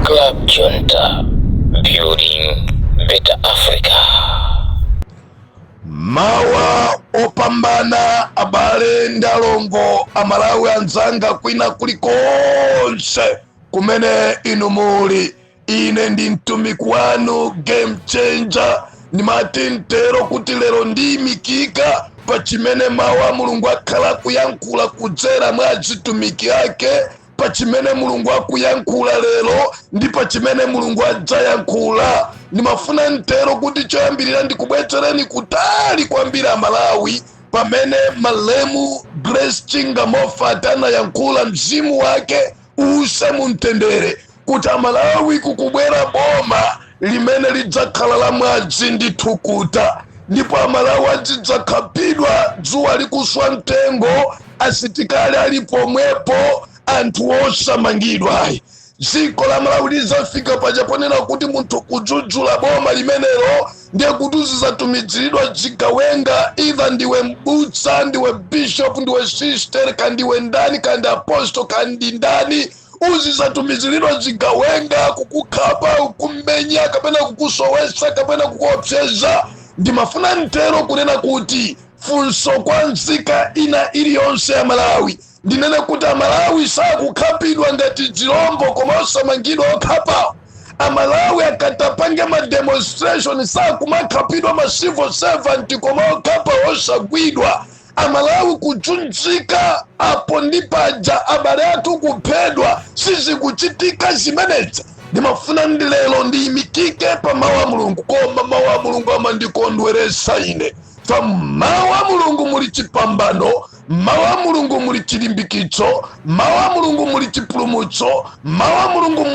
Club Junta, building better Africa. Mawa opambana, abale ndi alongo, Amalawi anzanga kwina kulikonse kumene inu muli. Ine ndi mtumiki wanu Game Changer. Ndimati mtero kuti lero ndiyimikika pa chimene mawu a Mulungu akhala akuyankhula kudzera mwa azitumiki ake, pa chimene Mulungu akuyankhula lero ndi pa chimene Mulungu adzayankhula. Ndimafuna mtero kuti choyambirira ndikubwetsereni kutali kwambiri, Amalawi, pamene malemu Grace Chinga Moffat anayankhula, mzimu wake uuse mumtendere, kuti Amalawi, kukubwera boma limene lidzakhala la mwazi ndi thukuta, ndipo Amalawi azidzakhapidwa dzuwa likuswa mtengo, asitikali ali pomwepo, anthu osamangidwa ayi. Dziko la Malawi lidzafika paja ponena kuti munthu kudzudzula boma limenelo, ndiye kuti uzidzatumiziridwa zigawenga, either ndiwe mbusa, ndiwe bishop, ndiwe sister, kandiwe ndani, kandi apostle, kandi ndani, uzidzatumiziridwa zigawenga kukukhapa, kukumenya, kapena kukusowesa, kapena kukuopseza. Ndimafuna mtero kunena kuti funso kwa nzika ina iliyonse ya Malawi, ndinene kuti Amalawi sakukhapidwa ngati zilombo koma osamangidwa okhapawo? Amalawi akatapange ma demonstration sakumakhapidwa ma civil servant koma okhapa osagwidwa? Amalawi kuchunjika apo ndi paja, abale athu kuphedwa, sizikuchitika zimenezi? Ndimafuna ndi lero ndiyimikike pa mawu a Mulungu. Koma mawu a Mulungu amandikondweresa ine. Pa mawu a Mulungu muli chipambano, mawu a Mulungu muli chilimbikitso, mawu a Mulungu muli chipulumutso, mawu a Mulungu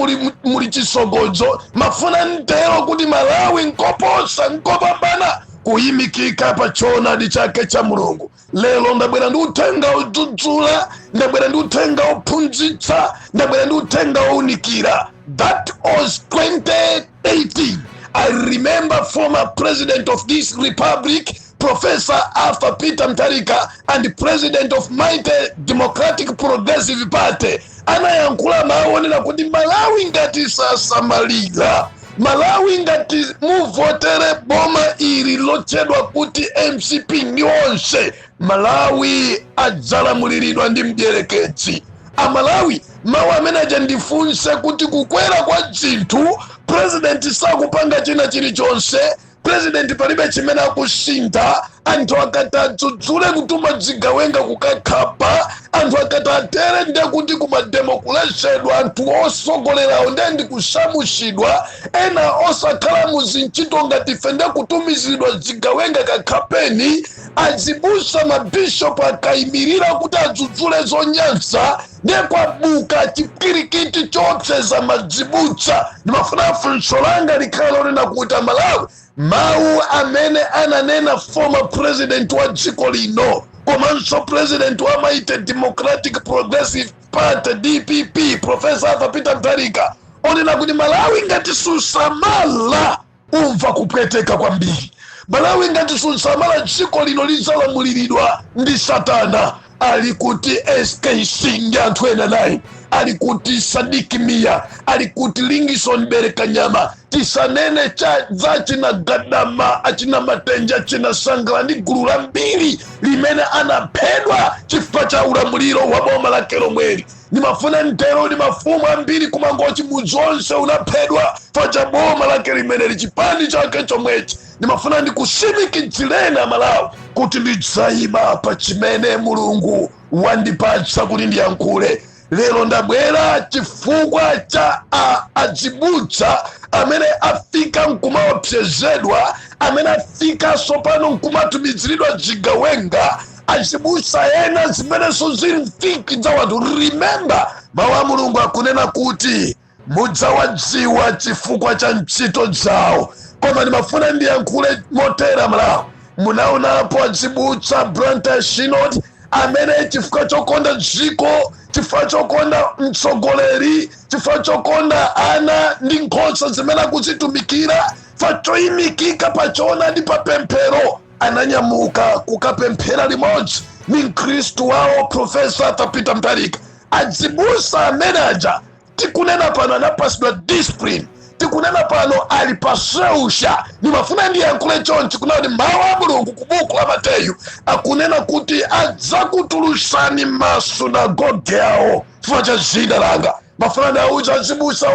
muli chisogozo. Mafuna mtero kuti Malawi nkoposa, nkopambana kuyimikika pa choonadi chake cha Mulungu. Lero ndabwera ndi uthenga odzudzula, ndabwera ndi uthenga ophunzitsa, ndabwera ndi uthenga owunikira. That was 2018. I remember former president of this republic, Professor Arthur Peter Mutharika, and president of Mighty Democratic Progressive Party, anayankhula mawu onena kuti Malawi ngati sasamalira, Malawi ngati muvotere boma ili lotchedwa kuti MCP ndi onse, Malawi adzalamuliridwa ndi mdierekezi. Amalawi, mawu amene aja, ndifunse kuti kukwera kwa zinthu, president sakupanga china chilichonse, president palibe chimene akusintha. Anthu akati adzudzule, kutuma zigawenga kukakhapa anthu. Akati atere, ndiye kuti kuma demo kulesedwa, anthu osogolerawo ndiye ndikusamusidwa, ena osakhala muzintchito ngati ife ndiye kutumizidwa zigawenga, kakhapeni. Azibusa, mabishopu akayimirira kuti adzudzule zonyansa, ndiye kwabuka chipwirikiti choopseza mazibusa. Ndimafuna funso langa likhala lonena kuti, Amalawi, mawu amene ananena former president wa dziko lino komanso president wa Mighty Democratic Progressive Party, DPP, Professor Arthur Peter Mutharika, onena kuti Malawi ngati susamala umva kupweteka kwambiri, Malawi ngati susamala dziko lino lidzalamuliridwa ndi Satana, ali kuti SKC ndi anthu ena nayi? Ali kuti Sadiki Mia? Ali kuti Lingison Berekanyama? Tisanene cha zachina Gadama, achina Matenja, achina Sangala ndi gulu lambiri limene anaphedwa chifukwa cha ulamuliro wa boma lake lomweli. Ndimafuna mtero ndi mafumu ambiri kumangochi, mudzi onse unaphedwa chifukwa cha boma lake limeneli, chipani chake chomwechi. Ndimafuna ndikusimikizireni, Amalawi, kuti ndidzayima pa chimene Mulungu wandipatsa kuti ndiyankhule. Lero ndabwera chifukwa cha azibusa amene afika nkumaopsezedwa, amene afika sopano nkumatumiziridwa zigawenga, azibusa ena zimenenso zili mfiki za wanthu. Remember, mawu a Mulungu akunena kuti mudzawadziwa chifukwa cha ntchito zawo. Koma ndimafuna ndiyankhule motera, Malawi, munaonapo azibusa Blantyre Synod amene chifukwa chokonda dziko, chifukwa chokonda mtsogoleri, chifukwa chokonda ana ndi nkhosa zimene akuzitumikira, chifukwa choyimikika pachona ndi papemphero, ananyamuka kukapemphera limodzi ndi mkhristu wawo Professor Arthur Peter Mutharika? Azibusa amene aja Tikunena pano anapasidwa discipline, tikunena pano ali paseusha. Ndimafuna ndiyankhule chonchi kunena kuti mawu a Mulungu ku buku la Mateyu akunena kuti adzakutulutsani masunagoge awo chifukwa cha dzina langa. Mafuna ndiauza azibusa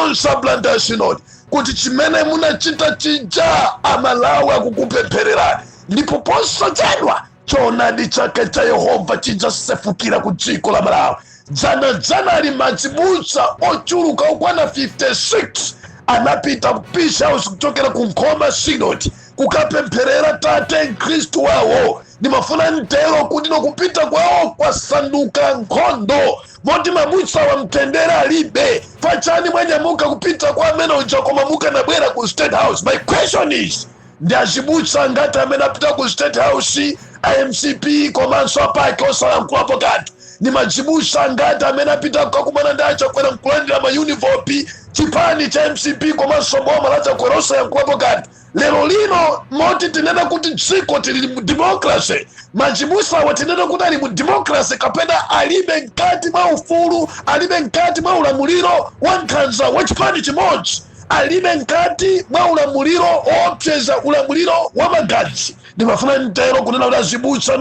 onse a Blantyre Synod kuti chimene munachita chija, Amalawi akukupemphererani, ndipo posachedwa choonadi chake cha Yehova chidzasefukira ku dziko la Malawi. Dzanadzana ali mazibusa ochuluka okwana 56 anapita ku Peace House kuchokera ku Nkhoma Synod kukapempherera tate Mkhristu wawo. Ndimafuna mtero kuti nokupita kwawo kwasanduka nkhondo, moti mabusa wa mtendere alibe. Pachani mwanyamuka kupita kwa amene uja, koma mukanabwera ku State House? My question is, ndi azibusa ngati amene apita ku State House iMCP komanso apake osalankhulapo kanthu? Ndi mazibusa ngati amene apita kukakumana ndi aChakwera nkulandira mayunifopi, chipani cha MCP komanso boma la Chakwera, osayankhulapo kanthu lero lino? Moti tinena kuti dziko tili mu democracy, mazibusawa tinena kuti ali mu democracy kapena alibe mkati mwa ufulu, alibe mkati mwa ulamuliro wa nkhanza wa chipani chimodzi, alibe mkati mwa ulamuliro woopseza, ulamuliro wa magazi? Ndimafuna mtero kunena kuti azibusa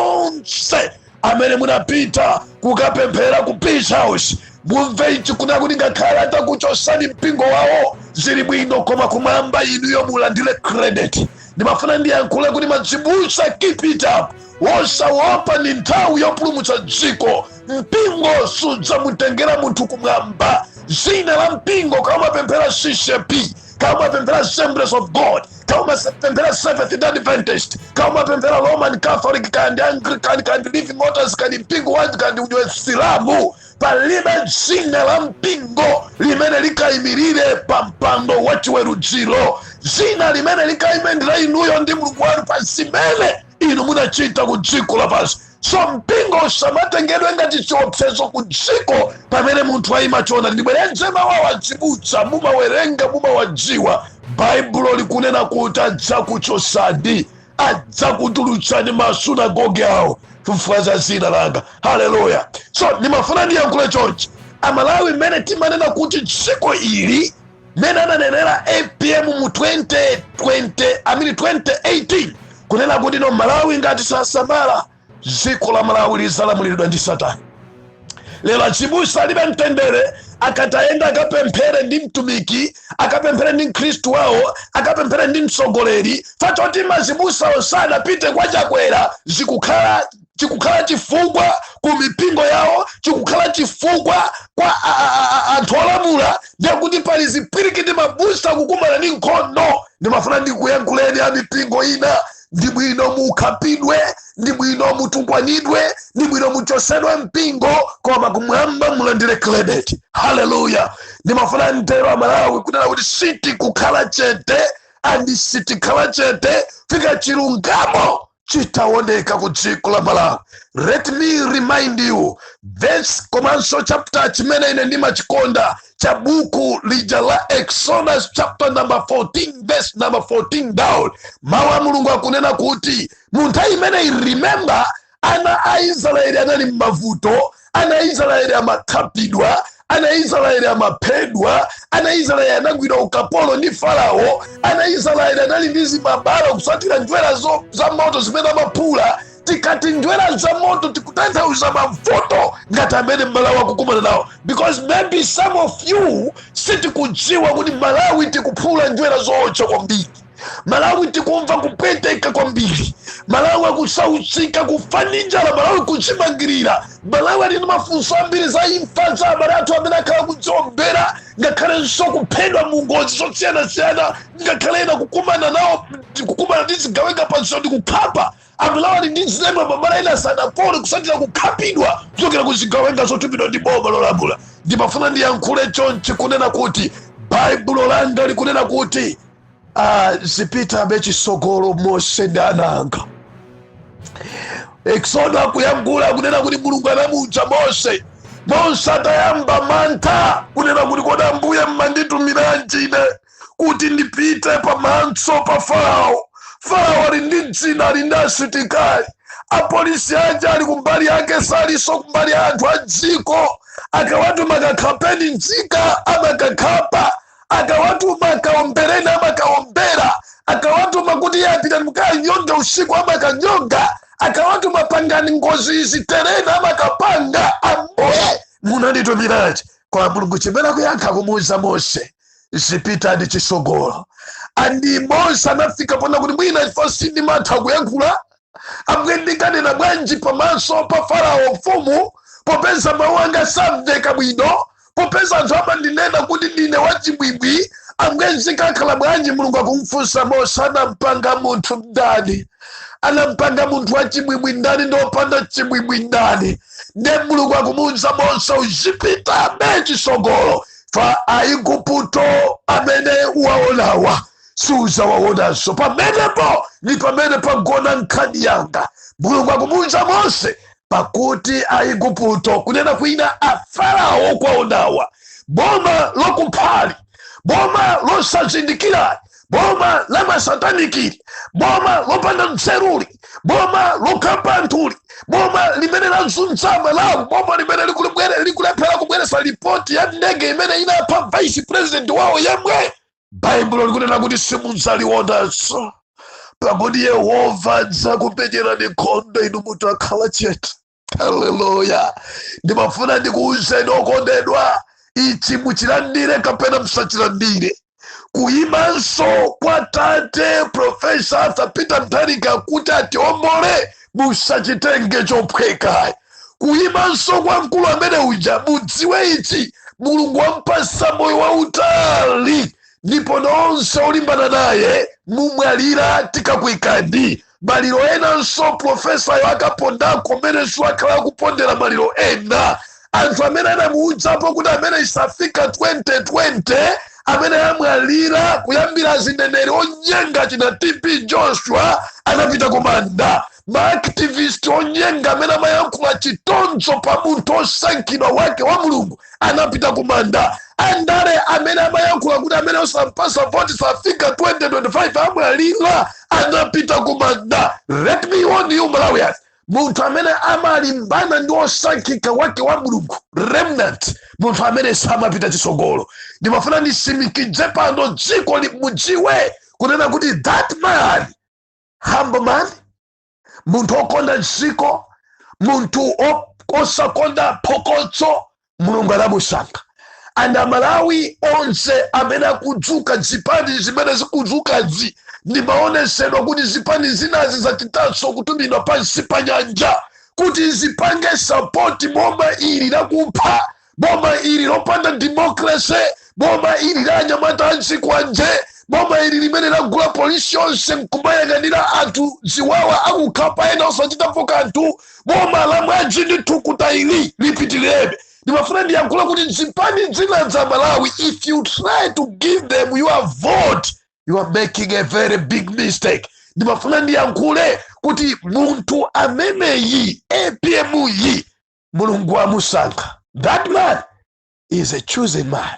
nonse amene munapita kukapemphera ku Peace House, mumve ichi kunena kuti ngakhale atakuchosani mpingo wawo, zili bwino, koma kumwamba inuyo mulandire credit. Ndimafuna ndiyankhule kuti mazibusa, keep it up, wosawopa. Ni nthawi yopulumutsa dziko. Mpingo sudzamutengera munthu kumwamba. Zina la mpingo, kama umapemphera CCAP, kama umapemphera Assemblies of God, kama umapemphera Seventh Adventist, kama umapemphera Roman Catholic, kandi Anglican, kandi Living Waters, kandi mpingo wanji, kandi udiwe Silamu, palibe dzina la mpingo limene likayimirire pa mpando wa chiweruziro. Dzina limene likayime ndi la inuyo ndi Mulungu wanu pa zimene inu munachita ku dziko lapansi. So mpingo usamatengedwe ngati chiopsezo ku dziko pamene munthu ayima chona. Ndibwerenze mawu azibusa, mumawerenga, mumawadziwa. Baibulo likunena kuti adzakuchosani, adzakutulutsani masunagoge awo chifukwa za dzina langa. Haleluya! So ndimafuna ndiyankhule chonchi, Amalawi, mmene timanena kuti dziko ili, mmene ananenera APM mu 2020, I mean 2018, kunena kuti no, Malawi ngati sasamala, dziko la Malawi lizalamuliridwa ndi Satani. Lero azibusa alibe mtendere. Akatayenda akapemphere ndi mtumiki, akapemphere ndi mkhristu wawo, akapemphere ndi mtsogoleri, fachoti mazibusa osanapite kwa Chakwera, zikukhala chikukhala chifukwa ku mipingo yawo, chikukhala chifukwa kwa anthu olamula, ndiye pali zipwirikiti, mabusa kukumana ndi nkhondo. Ndimafuna ndikuyankhuleni a mipingo ina, ndi bwino mukhapidwe, ndi bwino mutukwanidwe, ndi bwino muchosedwe mpingo, koma kumwamba mulandire credit. Haleluya! Ndimafuna mtero, Amalawi, kunena kuti sitikukhala chete and sitikhala chete fika chilungamo chitaoneka ku dziko la Malawi. Let me remind you verse komanso chapter chimene ine ndimachikonda cha buku lija la Exodus, chapter number 14, verse number 14 down. Mawu a Mulungu akunena kuti mu nthawi imeneyi, remember, ana a Israeli anali m'mavuto, ana a Israeli amakhapidwa, ana a Israeli amaphedwa, ana a Israeli anagwidwa ukapolo ndi Farao, ana a Israeli anali ndi zimabala kusatira njwera za moto zimene amaphula. Tikati njwera za moto, tikutanthauza mavuto ngati amene Malawi akukumana nawo, because maybe some of you sitikudziwa kuti Malawi tikuphula njwera zootcha kwambiri, Malawi tikumva kupweteka kwambiri, Malawi akusautsika, kufa ndi njala, Malawi kudzimangirira, Malawi ali ndi mafunso ambiri za imfa za abale athu amene akhala kudziombera, ngakhalenso kuphedwa mu ngozi zosiyanasiyana, ngakhale ena kukumana nawo, kukumana ndi zigawenga panso ndi kukhapa. Amalawi ali ndi zilemba, mabala ena sanapole kusatira kukhapidwa kuchokera ku zigawenga zotumidwa ndi boma lolamula. Ndimafuna ndiyankhule chonchi kunena kuti Baibulo langa likunena kuti zipitabe chisogolo Mose ndi ananga. Exodo akuyankhula, akunena kuti Mulungu anamuwuza Mose, Mose atayamba mantha kunena kuti, "Kodi Ambuye mmanditumiranji ine kuti ndipite pamaso pa Farao? Farao ali ndi dzina, ali ndi asitikali, apolisi aja ali kumbali yake, salinso kumbali ya anthu a dziko. Akawatuma kakhapeni nzika, amakakhapa. Akawatuma kaombereni, amakaombera. Akawatuma kuti iye apita mukanyonga usiku, amakanyonga. Akawatuma pangani ngozi izi terena, amakapanga. Ambuye, munanditumiranji? Kwa Mulungu chimene akuyankha, kumuuza Mose, zipitani chisogolo. And Mose anafika pona kuti mwina chifukwa sindimatha kuyankhula, ambuye, ndikanena bwanji pamaso pa Farao mfumu, popeza mawu anga samveka bwino, popeza anthu amandinena kuti ndine wachibwibwi? Ambuye, zikakhala bwanji? Mulungu akumfunsa Mose, anampanga munthu ndani? Anampanga munthu wachibwibwi ndani? Ndiopanda chibwibwi ndani? Nde Mulungu akumuwuza Mose, uzipitabe chisogolo, fa Aigupto amene waonawa suzawaonanso. Pamenepo ni pamene pagona nkhani yanga. Mulungu akumuwuza Mose, pakuti Aigupto, kunena kwina Afarao kwaonawa, boma lokuphali, boma losazindikira, boma la masatanikiri, boma lopanda nzeruli, boma lokhapa anthuli, boma limene lazunza Malawi, boma limene likulephera kubweresa ripoti ya ndege imene inapha vice president wawo yemwe, Baibulo likunena kuti simudzalionanso, pakuti Yehova adzakumenyerani nkhondo inu mutakhala chete. Haleluya! Ndimafuna ndikuwuzeni okondedwa, ichi muchilandire kapena musachilandire, kuyimanso kwa tate Professor Arthur Peter Mutharika kuti atiombole, musachitenge chophweka. Kuyimanso kwa mkulu amene uja, mudziwe ichi, Mulungu wampasa moyo wautali, ndipo nonse olimbana naye mumwalira. Tikakuikani maliro enanso, profesayo akapondako mmenenso akhala akupondera maliro ena. Anthu amene anamuudzapo kuti amene isafika 2020, amene amwalira, kuyambira azineneri onyenga china TB Joshua anapita kumanda, maactivist onyenga amene amayankhula chitonzo pa munthu osankhidwa wake wa Mulungu anapita kumanda, andale amene amayankhula kuti amene osampasa voti safika 2025 amwalira, anapita kumanda. Let me warn you, Malawians, munthu amene amalimbana ndi osankhika wake wa Mulungu, remnant, munthu amene samapita chisogolo. Ndimafuna ndisimikidze pano dziko mudziwe kunena kuti that man, humble man, munthu okonda dziko, munthu osakonda phokotso, Mulungu anamusankha. And Amalawi onse amene akudzuka, zipani zimene zikudzukazi, ndimaonesedwa kuti zipani zinazi zachitanso kutumidwa pansi pa nyanja kuti zipange support boma ili lakupha, boma ili lopanda democracy, boma ili la anyamata anzikwanje, boma ili limene lagula polisi yonse nkumayang'anira anthu ziwawa akukhapa ena osachitapo kanthu, boma la mwazi ndi thukuta ili lipitirebe. Ndimafuna ndiyankhula kuti zipani zina za Malawi, if you try to give them your vote, you are making a very big mistake. Ndimafuna ndiyankhule kuti munthu ameneyi, APM yi, Mulungu amusankha. That man is a chosen man.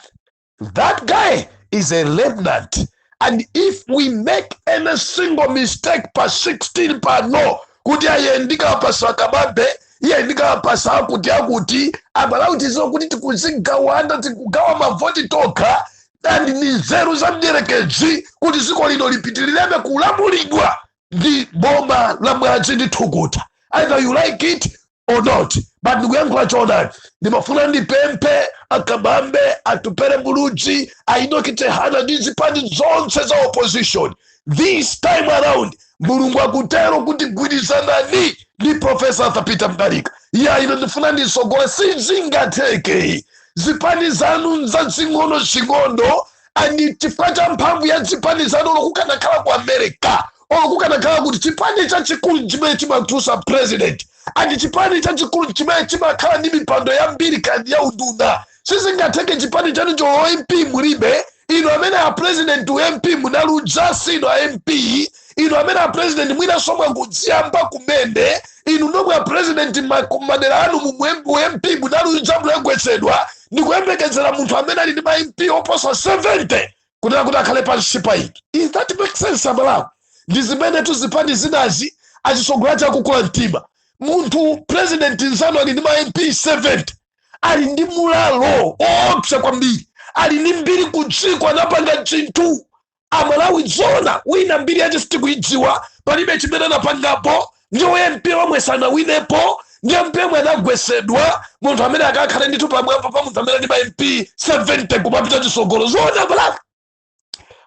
That guy is a remnant. And if we make any single mistake pa 16 pano, kuti aye ndikapasa Kabambe, iye ndikapasa akuti akuti, Amalawi tiziwa kuti tikuzigawana, tikugawa mavoti tokha, and ni nzeru za mdierekezi kuti dziko lino lipitilirebe kulamulidwa ndi boma la mwazi ndi thukuta, either you like it or not. But ndikuyankhula choonadi. Ndimafuna ndipemphe Akabambe, Atupele Muluzi, a Enoch Chihana ndi zipani zonse za opposition, this time around Mulungu akutero kuti gwirizanani ndi Professor Arthur Peter Mutharika. Ya, ino ndifuna ndisogole, sizingatheke zipani zanu zazing'ono zing'ono, and chifukwa cha mphamvu ya zipani zanu, olokukanakhala ku America, olokukanakhala kuti chipani chachikulu chimene chimatulutsa president, and chipani chachikulu chimene chimakhala ndi mipando yambiri kandi ya unduna, sizingatheke chipani chanu cho MP mulibe. Inu amene a president u MP munaludza, sino a MP. Inu amene a president mwinanso mwangodziyamba kumene, inu nomwe a president madera anu mu MP munaludza, munagwetsedwa, ndikuyembekezera munthu amene ali ndi ma MP oposa 70 kunena kuti akhale pansi pa inu. Is that make sense, Amalawi? Ndi zimene tuzipani zinazi achisogola chakukula mtima. Munthu president nzanu ali ndi ma MP 70. Ali ndi mulalo oopsa kwambiri, ali ndi mbiri ku dziko, anapanga chinthu. Amalawi, zona wina mbiri yace sitikuidziwa, palibe chimene anapangapo. Ndiye MP omwe sanawinepo, ndiye MP omwe anagwesedwa. Munthu amene akakhale ndithu pamwamba pa munthu amene ali ma MP 70 kumapita chisogolo, zona Malawi?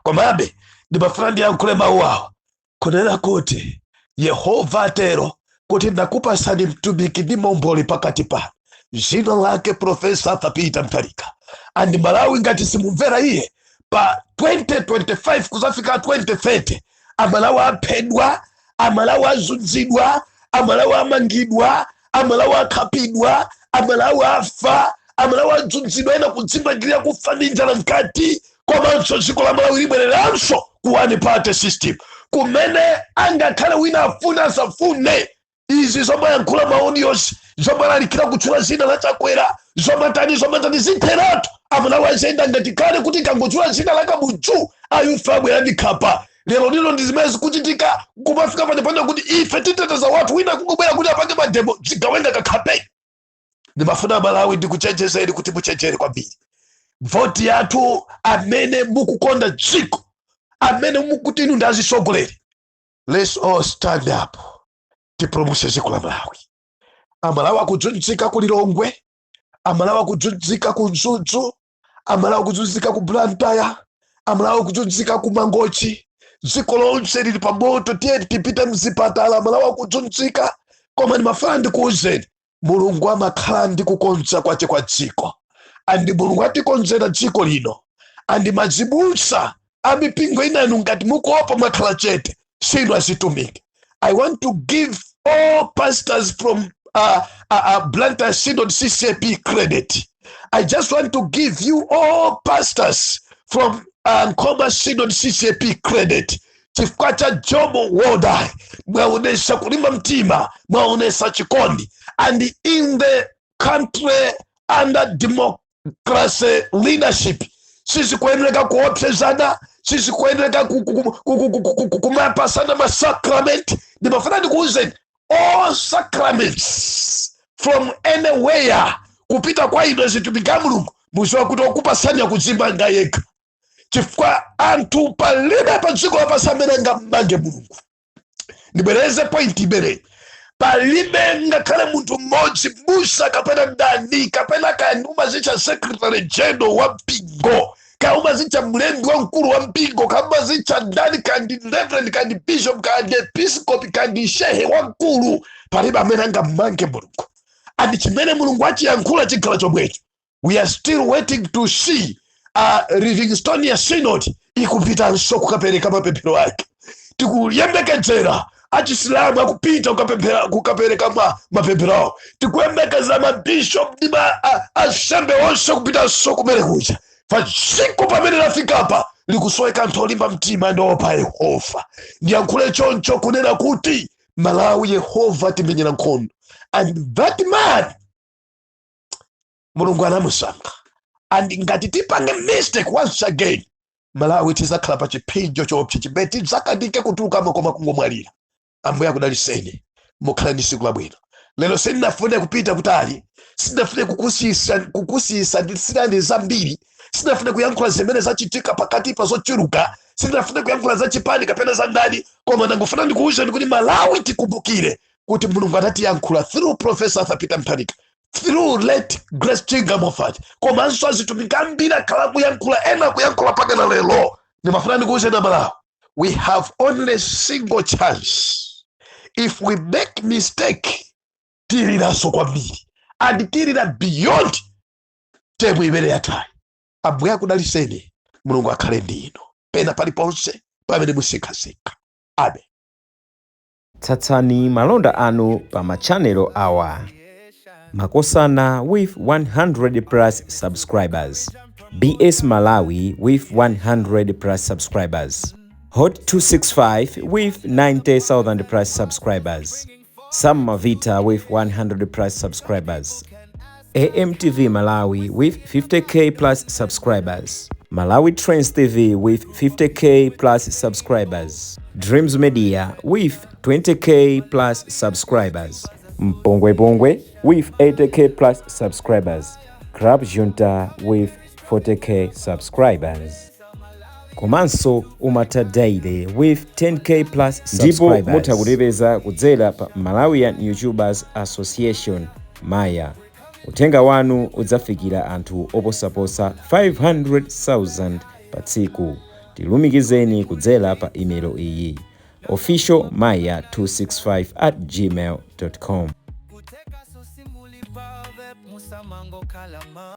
Komabe ndimafuna ndiyankhule mawu awa kunena kuti Yehova atero kuti ndakupasani mtumiki ndi momboli pakati panu, dzina lake Professor Arthur Peter Mutharika. And Malawi, ngati simumvera iye, pa 2025 kuzafika 2030 Amalawi aphedwa, Amalawi azunzidwa, Amalawi amangidwa, Amalawi akhapidwa, Amalawi afa, Amalawi azunzidwa, ena kudzimangirira kufa ndi njala mkati. Komanso dziko la Malawi libwereranso ku one party system, kumene angakhale wina afune asafune, izi zomayankhula ma audios, zomalalikira kutchula zina la Chakwera, zomatani zomatani, zitheratu. Amalawi aziyenda ngati kale, kuti kangotchula zina la Kamuzu, ayufe abwera ndi khapa. Lero lino ndi zimene zikuchitika, kumafika panepane kuti ife titeteza wathu, wina kungobwera kuti apange ma demo, zigawenga kakhape. Ndimafuna Malawi ndikuchenjezeni kuti muchenjere kwambiri. Voti yathu, amene mukukonda dziko, amene mukuti inu ndi azisogoleri, let's all stand up, tipulumutse dziko la Malawi. Amalawi akuzunzika ku Lilongwe, Amalawi akuzunzika ku Mzuzu, Amalawi akuzunzika ku Blantyre, Amalawi akuzunzika ku Mangochi. Dziko lonse lili pamoto. Tiye tipite mzipatala, Amalawi akuzunzika. Koma ndimafuna ndikuwuzeni, Mulungu amakhala ndi kukonza kwace kwa dziko, and Mulungu atikonzera dziko lino. And mazibusa amipingo inanu, ngati mukuopa mwakhala chete, sinu azitumiki. I want to give all pastors from Blantyre Synod CCAP credit. I just want to give you all pastors from Nkhoma Synod CCAP credit chifukwa cha job well done. Mwaonesa kulimba mtima, mwaonesa chikondi. And in the country under democracy leadership, sizikuyendereka kuopsezana, sizikuyendereka kumapasana masacrament. Ndimafuna ndikuwuzeni, all sacraments from anywhere kupita kwa inu azitumiki a Mulungu, muziwa kuti okupasani akudzimanga yekha, chifukwa anthu palibe pa dziko lapansi amene angamange Mulungu. Ndibwereze point imeneyi: palibe ngakhale munthu mmodzi, busa kapena ndani, kapena kaya umazitcha secretary general wa mpingo, kaya umazitcha mlembi wamkulu wa mpingo, kaya umazitcha ndani, kaya ndi reverend, kaya ndi bishop, kaya ndi episcopi, kaya ndi shehe wamkulu, palibe amene angamange Mulungu. And chimene Mulungu achiyankhula chikhala chomwecho. We are still waiting to see Livingstonia Synod ikupitanso kukapereka mapemphero ake. Tikuyembekezera Achisilamu akupita kukapereka mapemphero awo. Tikuyembekezera mabishop ndi ma ansembe onse kupitanso kumene kuja. Pa dziko pamene lafikapa, likusoweka anthu olimba mtima ndi opa Yehova. Ndiyankhule choncho kunena kuti Malawi, Yehova timenyera nkhondo. And that man, Mulungu anamusankha. And ngati tipange mistake once again, Malawi tizakhala pa chipsinjo choopsa chimene tidzakandike kutulukamo koma kungomwalira. Ambuye akudaliseni, mukhale ndi tsiku labwino. Lero sindinafune kupita kutali, sindinafune kukusiyisa ndisirani zambiri, sindinafune kuyankhula zimene zachitika pakati pa zochuluka, sindinafune kuyankhula za chipani kapena za ndani, koma ndangofuna ndikuwuzeni kuti Malawi, tikumbukire kuti Mulungu anatiyankhula through Professor Arthur Peter Mutharika, through late Grace Chinga Moffat, komanso azitumiki ambiri akhala kuyankhula, ena kuyankhula pakana lero. Ndimafuna ndikuwuzeni Malawi, we have only single chance. If we make mistake, tiliranso kwambiri and tilira beyond term imene yathayi. Ambuye akudaliseni, Mulungu akhale ndi inu pena paliponse pamene musinkhasinkha. Amen. Tsatsani malonda anu pa ma channel awa: Makosana with 100 plus subscribers, BS Malawi with 100 plus subscribers, Hot 265 with 90,000 plus subscribers, Sam Mavita with 100 plus subscribers, AMTV Malawi with 50K plus subscribers, Malawi Trends TV with 50K plus subscribers, Dreams Media with 20K plus subscribers. Mpongwepongwe with 80K plus subscribers, Club Junta with 40K subscribers, komanso Umata Daily with 10K plus ndipo subscribers. Mutha kutipeza kudzera pa Malawian YouTubers Association, Maya. Uthenga wanu udzafikira anthu oposaposa 500,000 pa tsiku. Tilumikizeni kudzera pa imelo iyi: officialmaya265@gmail.com. Kuteka sosimuli pave musamango kalama.